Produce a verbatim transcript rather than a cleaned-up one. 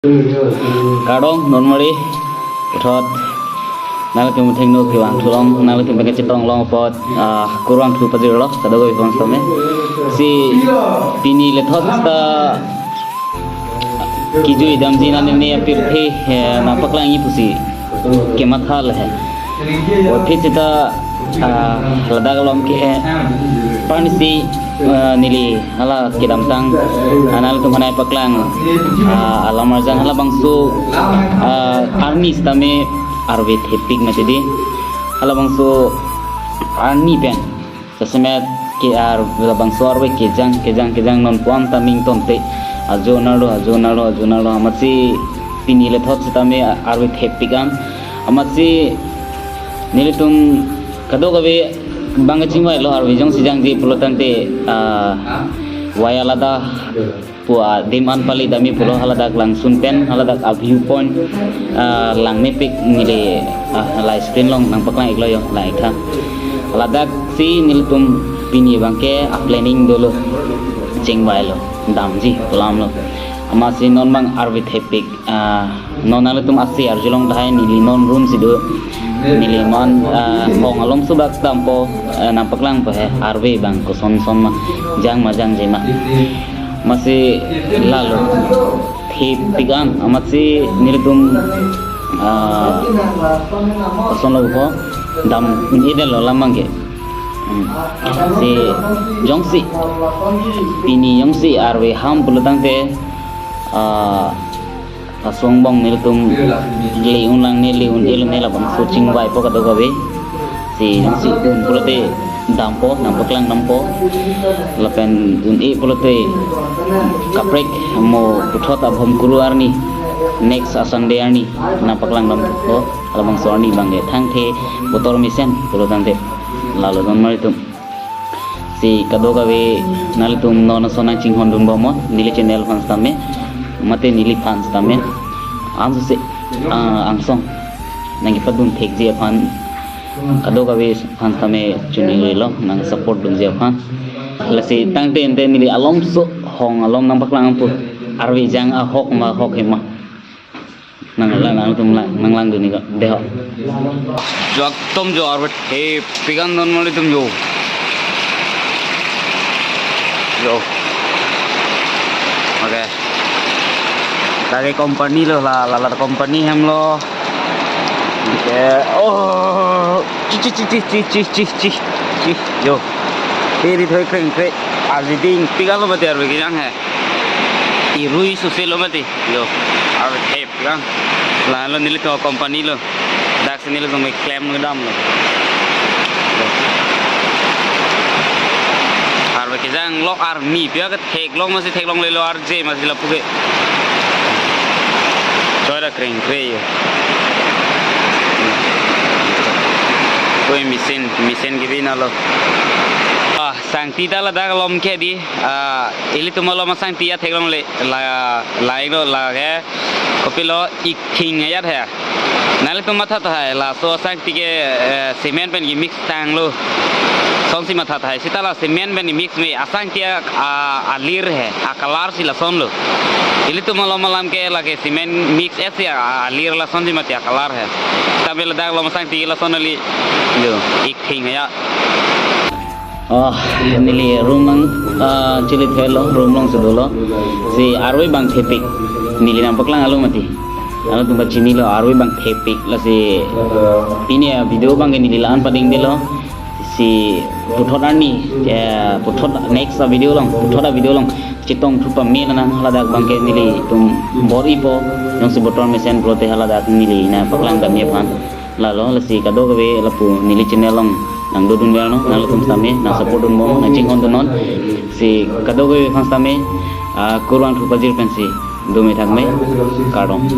Kardom, non mari, puthot, nanglitum thengno kevang thulong, nanglitum pen kachetong long apot, ah, kurvangthu pajirlo, kadokave aphan sitame. Si pini lethot ta kejui damji nane ne apirthe, eh, nangpaklangji pusi kematha le he. Aphi seta, ah, ladak along ke, eh, parnisi, ah, neli hala kedamtang, ah, nanglitum aphan nangpaklang, ah, alam arjan halabangso, ah, arni sitame arve thepik mati di. Halabangso arni pen jasemet ke ar-, labangso arve kejang, kejang, kejang non puan ta ning tonte. Ajo nalo, ajo nalo, ajo nalo. Amatsi pini lethot sitame arve thepik an. Amatsi nelitum kadokave bang kachingvailo arve jongsi jangji pulo tangte, ah, via ladak pu adim an pali dami pulo haladak langsun pen haladak a view point, ah, langmepik neli, ah, la screen along nangpaklang iklo yo la ikha. Ladak si nelitum pini abangke a planning dolo chingvailo damji pulamlo. Amatsi non bang arve thepik, ah, non nanglitum ase arjulong tahai neli non room si do. Neli non, ah, hong along subak dampo, ah, nangpaklangpo he arve bang koson son ma jang ma jangje ma. Amatsi lalo thepik an amatsi nelitum, ah, kosonlo ko dam un-edetlo lam abangke. Hmm. Si jongsi pini jongsi arve ham pulo tangte, ah, laso angbong nelitum le-un lang ne le-un-elo ne labangso chingvaipo kadokave. Si jongsi un pulote dampo, nangpaklang dampo. Lapen un-e pulote kaprek mo puthot abhom kuru arni, next a Sunday arni nangpaklang dampo. Halabangso arni abangke thangthe botor mesen pulo tangte lalo non mari tum. Si kadokave nanglitum non ason nangchinghon dunbom mo, neli channel aphan sitame, mate neliphan sitame. Ansose, ah, angsong nangkepadun thekji aphan, kadokave aphan sitame chuningri lo, nang support dunji aphan. Lasi tangte ante neli alomso hong along nangpaklangpo. Arve jang ahok ma ahok hema. Nang lang, nangtum lang, nang langdun ikko. Deho. Jo, ekdom jo arve thepik an non mari tum jo. Jo. Okay. Lake company lo la, la, la company hem lo. Okay. Oh. Chi, chi, chi. Jo. Eri thoi kreng kre. Arve thepik an lo mati arve kejang he. Irui suse lo mati. Jo. Arve thep Kan, lalo nelitum company lo. Daksi nelitum klem kedam lo. Arve kejang lo arni pia ke theklong masi theklonglelo arje masi lapu ke. Choi ra kreng kre yo. Koi machine, machine ke bina lo. Ah, sangti ta ladak alom ke di. Ah, ilitum alom sangti ya theklongle la, la lo la ke. Kopilo ik thing ayat he. Nanglitum matha tahai laso asangti ke, eh, cement pen ke mix tanglo. Sonsi matha tahai. Seta la cement pen mix me asangti a, a, alir he. A color si lason lo. Ilitum alom alam ke lake cement mix esi a, alir lasonsi mati a color he. Tabe ladak alom asangti lason ali. Jo, ik thing ayat. Oh, neli room nang, ah, chili thelo, room alongsi dolo. Si arve bang thepik. Neli nangpaklang alo mati. Alo tum chinilo arve bang thepik. Lasi pini a video bang neli la-an padingdelo. Si puthot arni, eh, puthot next a video along, puthot a video along chetongthu pame nang haladak bang ke nelitum bor-ipo. Jongsi botor mesen pulote haladak neli nangpaklang damji aphan. Lalo, lasi kadokave lapu neli channel along nangdodunverlo, nanglitum sitame nang support dunbom, nangchinghon dunnon. Si kadokave aphan sitame, ah, kurvangthu pajir pensi do me thak me, kardom.